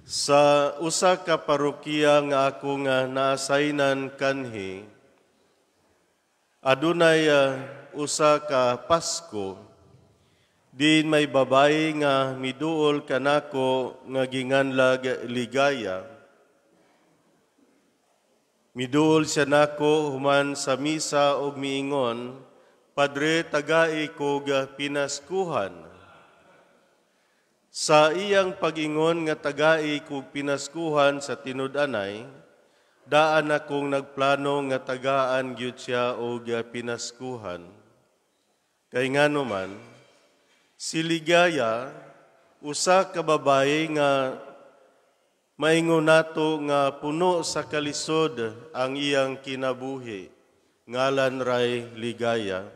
Sa usa ka parokya nga ako nga naasaynan kanhi, adunay usa ka Pasko din may babayi nga miduol kanako nga ginganlag Ligaya. Miduol siya nako human sa misa og miingon, "Padre, tagai kog pinaskuhan." Sa iyang pag-ingon nga tagai kog pinaskuhan, sa tinud-anay, daan akong nagplano nga tagaan gyud siya og pinaskuhan. Kay ngano man, si Ligaya, usa ka babayi nga maingon nato nga puno sa kalisod ang iyang kinabuhi, ngalan ray Ligaya.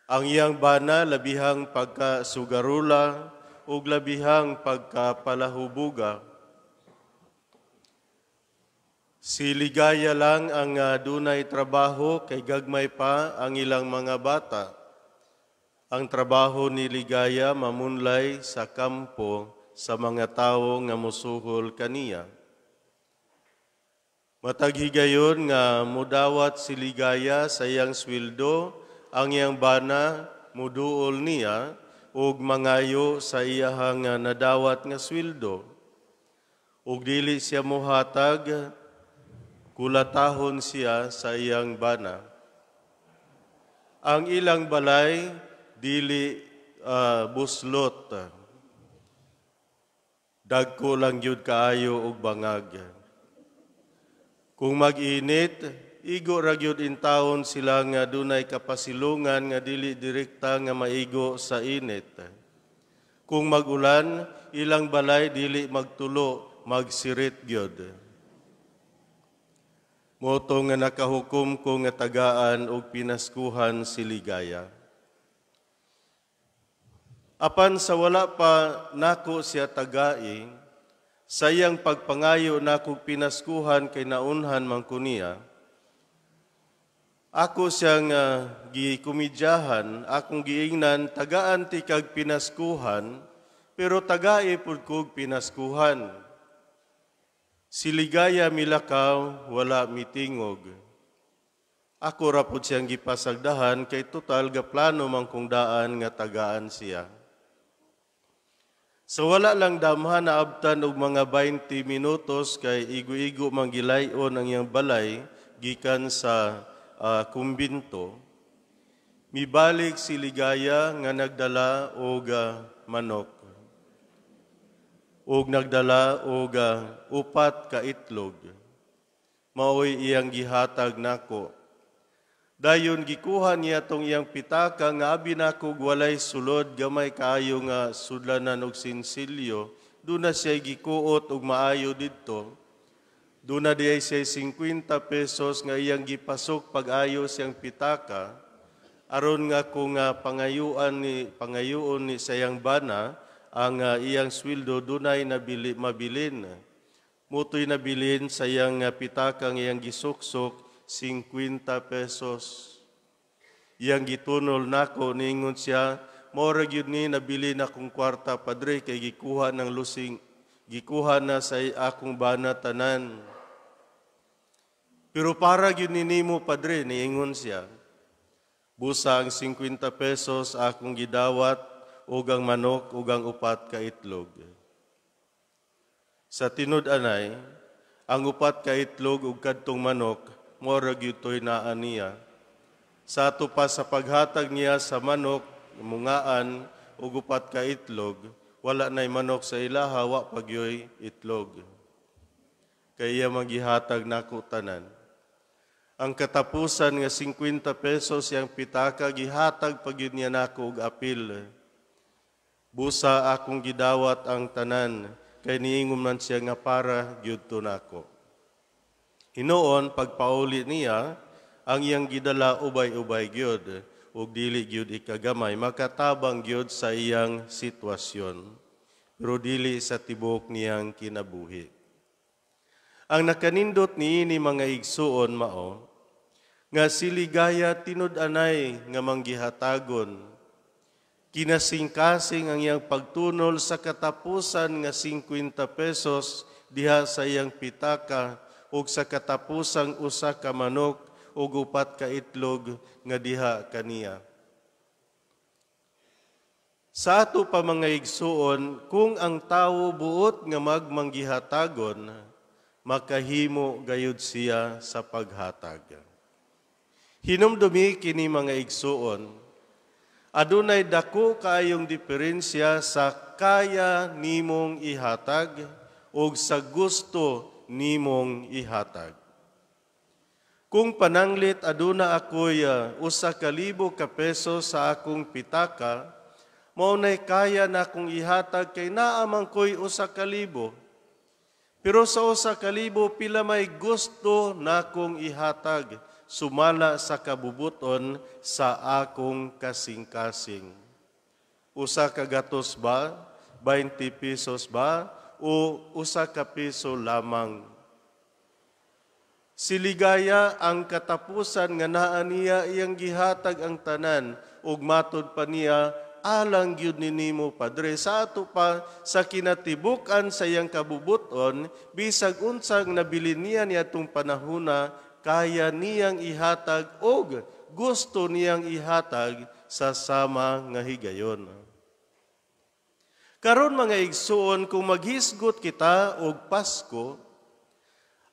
Ang iyang bana labihang pagkasugarula ug labihang pagkapalahubuga. Si Ligaya lang ang dunay trabaho kay gagmay pa ang ilang mga bata. Ang trabaho ni Ligaya, mamunlay sa kampo sa mga tawo nga musuhol kaniya. Matag higayon nga mudawat si Ligaya sa iyang sweldo, ang iyang bana muduol niya ug mangayo sa iyahang nadawat nga sweldo. Ug dili siya muhatag, kulatahon siya sa iyang bana. Ang ilang balay dili buslot. Dagko lang gyud kaayo og bangag. Kung mag-init, igo ra gyud intawon sila nga dunay kapasilungan nga dili direkta nga maigo sa init. Kung mag-ulan, ilang balay dili magtulo, magsirit gyud. Mao to nga nakahukom ko nga tagaan og pinaskuhan si Ligaya. Apan sa wala pa nako siya tagai, sa iyang pagpangayo nakog pinaskuhan kay naunhan man ko niya, ako siyang gikomedyahan, akong giingnan, "Tagaan ti kag pinaskuhan, pero tagai pud kog pinaskuhan." Si Ligaya milakaw, wala mitingog. Ako ra pud siyang gipasagdahan kay total gaplano man kong daan nga tagaan siya. Sa wala lang damhan, naabtan og mga 20 minutos kay igo-igo man gilayon ang iyang balay gikan sa kumbinto. Mibalik si Ligaya nga nagdala og manok ug nagdala og upat ka itlog. Maoy iyang gihatag nako. Dayon gikuha niya tong iyang pitaka nga abi nako walay sulod, gamay kaayo nga sudlanan og sinsilyo. Duna siya gikuot og maayo didto. Duna diay siya 50 pesos nga iyang gipasok pag-ayo siyang pitaka aron nga kung pangayuon ni sa iyang bana ang iyang sweldo, dunay nabili mabilin. Mao to'y nabilin sa iyang pitakang iyang gisuksok, 50 pesos. Iyang gitunol nako, ningon siya, "Mao ra gyud ni nabilin akong kwarta, Padre, kay gikuha ng lusing, gikuha na sa akong bana tanan. Pero para gyud ni nimo, Padre," niingon siya. Busa ang 50 pesos akong gidawat ug ang manok ug ang upat ka itlog. Sa tinud-anay, ang upat ka itlog ug kadtong manok mao ra gyud to'y naa niya. Sa ato pa sa paghatag niya sa manok, mungaan ug upat ka itlog, wala na'y manok sa ilaha, wa pa gyoy itlog. Kay iya magihatag nako tanan. Ang katapusan nga 50 pesos yang pitaka, gihatag pa gyud niya nako og apil. Busa akong gidawat ang tanan kay niingon man siya nga para gyud to nako. Hinuon pagpauli niya, ang iyang gidala ubay-ubay gyud ug dili gyud ikagamay, makatabang gyud sa iyang sitwasyon pero dili sa tibuok niyang kinabuhi. Ang nakanindot niini, mga igsuon, mao nga si Ligaya tinud-anay nga manggihatagon. Kinasingkasing ang iyang pagtunol sa katapusan nga 50 pesos diha sa iyang pitaka ug sa katapusang usa ka manok ug upat ka itlog nga diha kaniya. Sa ato pa, mga igsuon, kung ang tawo buot nga magmanggihatagon, makahimo gayud siya sa paghatag. Hinumdumi kini, mga igsuon, adunay dako kaayong diferensya sa kaya nimong ihatag ug sa gusto nimong ihatag. Kung pananglit aduna ako'y 1,000 ka peso sa akong pitaka, mao nay kaya na akong ihatag kay naa man ko'y 1,000. Pero sa 1,000, pila may gusto nakong ihatag sumala sa kabubuton sa akong kasing-kasing? 1 ka gatos ba? 20 pesos ba? O 1 ka piso lamang? Si Ligaya, ang katapusan nga naa niya, iyang gihatag ang tanan ug matud pa niya, "Alang gyud ni nimo, Padre." Sa ato pa sa kinatibuk-an sa iyang kabubuton, bisag unsang nabilin niya niadtong panahona, kaya niyang ihatag og gusto niyang ihatag sa sama nga higayon. Karon, mga igsuon, kung maghisgot kita og Pasko,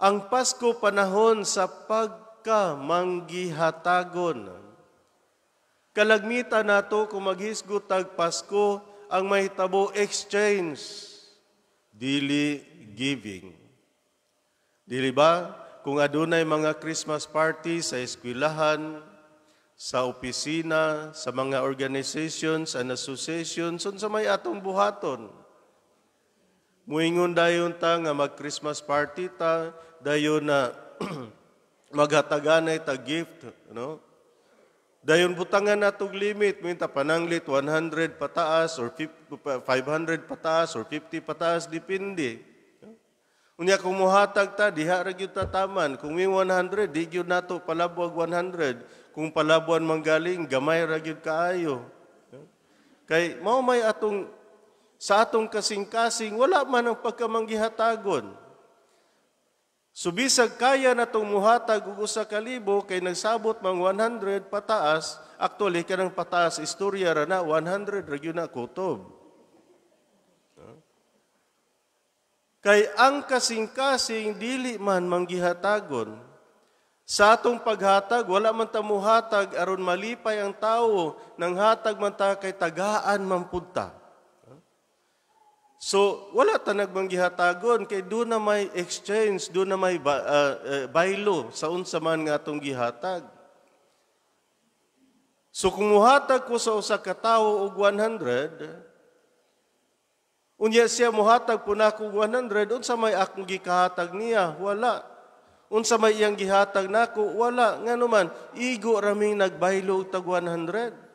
ang Pasko panahon sa pagkamanggihatagon. Kalagmitan nato, kung maghisgot tag Pasko, ang mahitabo exchange, dili giving. Dili ba? Kung adunay mga Christmas party sa eskwelahan, sa opisina, sa mga organizations and associations, unsa may atong buhaton? Muingon dayon ta nga mag-Christmas party ta, dayon na maghataganay ta gift, no? Dayon butangan natog limit, minta pananglit 100 pataas or 500 pataas or 50 pataas, depende. Unya kung muhatag ta, diha ra gyud ta taman. Kung may 100, di gyud nato palabwag 100. Kung palabuan manggaling, gamay ra gyud kaayo. Kay mao may atong sa atong kasing-kasing, wala man ang pagkamanggihatagon. So bisag kaya natong muhatag og 1,000 kay nagsabot mang 100 pataas, actually kanang pataas istorya ra na, 100 ra gyud na kutob. Kay ang kasing-kasing dili man manggihatagon. Sa atong paghatag, wala man ta muhatag aron malipay ang tawo, nang hatag man ta kay tagaan man pud ta. So, wala ta nagmanggihatagon kay duna may exchange, duna may baylo sa unsa man nga atong gihatag. So, kung muhatag ko sa usa ka tawo og 100, unya siya muhatag po nako og 100, unsa may akong gikahatag niya? Wala. Unsa may iyang gihatag nako? Wala. Ngano man, igo raming nagbaylo og tag 100.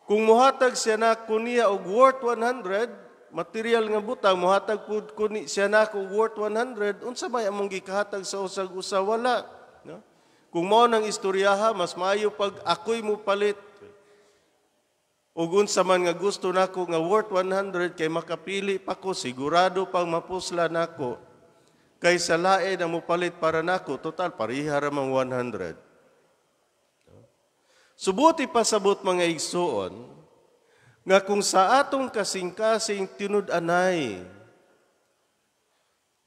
Kung muhatag siya nako niya og worth 100, material nga butang, muhatag pud ko ni siya nako og worth 100, unsa may among gikahatag sa usag usa? Wala. No? Kung mao nang istoryaha, mas maayo pag ako'y mo palit. Ug unsa man nga gusto nako nga worth 100 kay makapili pa ko, sigurado pang mapusla nako. Kay sa lain ang mopalit para nako, total pareha ra mang 100. Subuti pasabot, mga igsuon, nga kung sa atong kasing-kasing tinud-anay,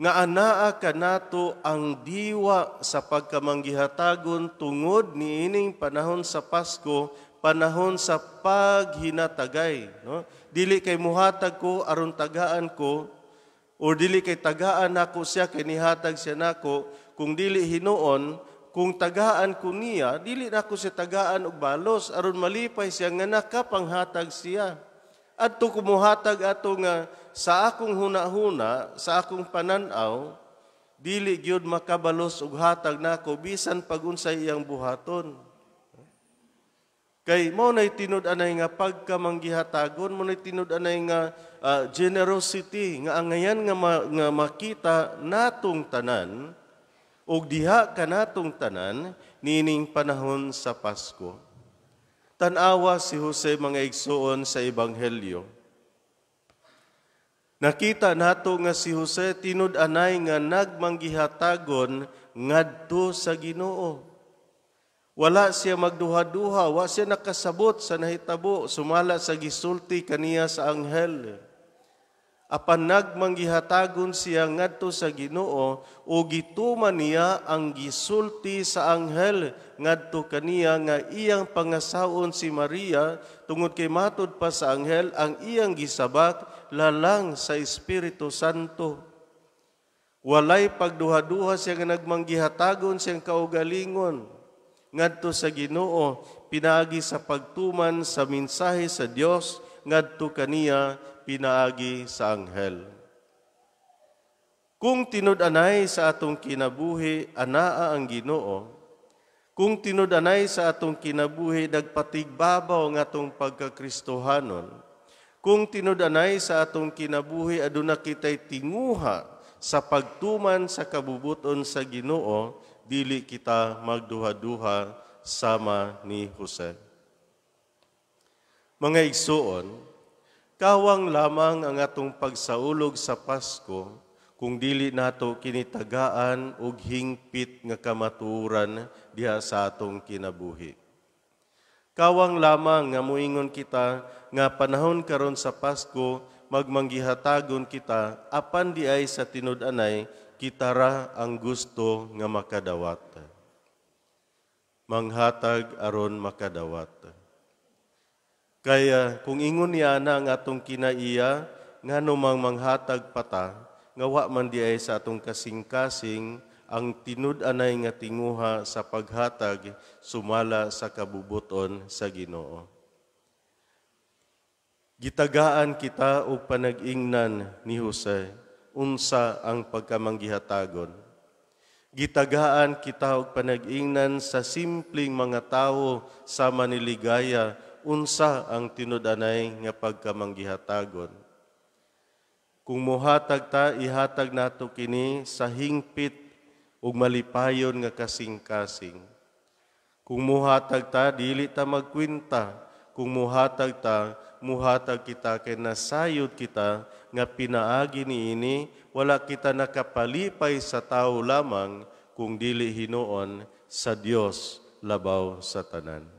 nga anaa kanato ang diwa sa pagkamanggihatagon tungod niining panahon sa Pasko, panahon sa paghinatagay, no? Dili kay muhatag ko aron tagaan ko or dili kay tagaan nako siya kay nihatag siya nako. Kung dili hinuon, kung tagaan ko niya, dili nako siya tagaan og balos aron malipay siya nga nakapanghatag siya. Adto kumuhatag ato nga sa akong huna-huna, sa akong panan-aw, dili gyud makabalos og hatag nako bisan pag unsay iyang buhaton. Kay mao nay tinud-anay nga pagkamanggihatagon, mao nay tinud-anay nga generosity nga angayan nga makita natong tanan ug diha kanatong tanan niining panahon sa Pasko. Tanawa si Jose, mga igsuon, sa Ebanghelyo. Nakita nato nga si Jose tinud-anay nga nagmanggihatagon ngadto sa Ginoo. Wala siya magduha-duha, wa siya nakasabot sa nahitabo sumala sa gisulti kaniya sa anghel. Apan nagmanggihatagon siya ngadto sa Ginoo o gituman niya ang gisulti sa anghel ngadto kaniya nga iyang pangasaon si Maria, tungod kay matud pa sa anghel, ang iyang gisabak lalang sa Espiritu Santo. Walay pagduha-duha siya nga nagmanggihatagon siyang kaugalingon ngadto sa Ginoo pinaagi sa pagtuman sa mensahe sa Dios ngadto kaniya pinaagi sa anghel. Kung tinud-anay sa atong kinabuhi anaa ang Ginoo, kung tinud-anay sa atong kinabuhi nagpatigbabaw ang atong pagkakristohanon, kung tinud-anay sa atong kinabuhi aduna kitay tinguha sa pagtuman sa kabubuton sa Ginoo, dili kita magduha-duha sama ni Jose. Mga igsuon, kawang lamang ang atong pagsaulog sa Pasko kung dili nato kinitagaan og hingpit nga kamatuoran diha sa atong kinabuhi. Kawang lamang nga muingon kita nga panahon karon sa Pasko magmanggihatagon kita, apan di ay sa tinud-anay kita ra ang gusto nga makadawat. Manghatag aron makadawat. Kaya kung ingon niya na ang atong kinaiya, ngano mang manghatag pata, nga wa man di ay sa atong kasing-kasing ang tinud-anay nga tinguha sa paghatag sumala sa kabubuton sa Ginoo. Gitagaan kita og panag-ingnan ni Jose unsa ang pagkamanggihatagon. Gitagaan kita og panag-ingnan sa simpleng mga tawo sa maniligaya unsa ang tinud-anay nga pagkamanggihatagon. Kung muhatag ta, ihatag nato kini sa hingpit ug malipayon nga kasing-kasing. Kung muhatag ta, dili ta magkwenta. Kung muhatag ta, muhatag kita kay nasayod kita nga pinaagi niini wala kita nakapalipay sa tao lamang kung dili hinuon sa Dios labaw sa tanan.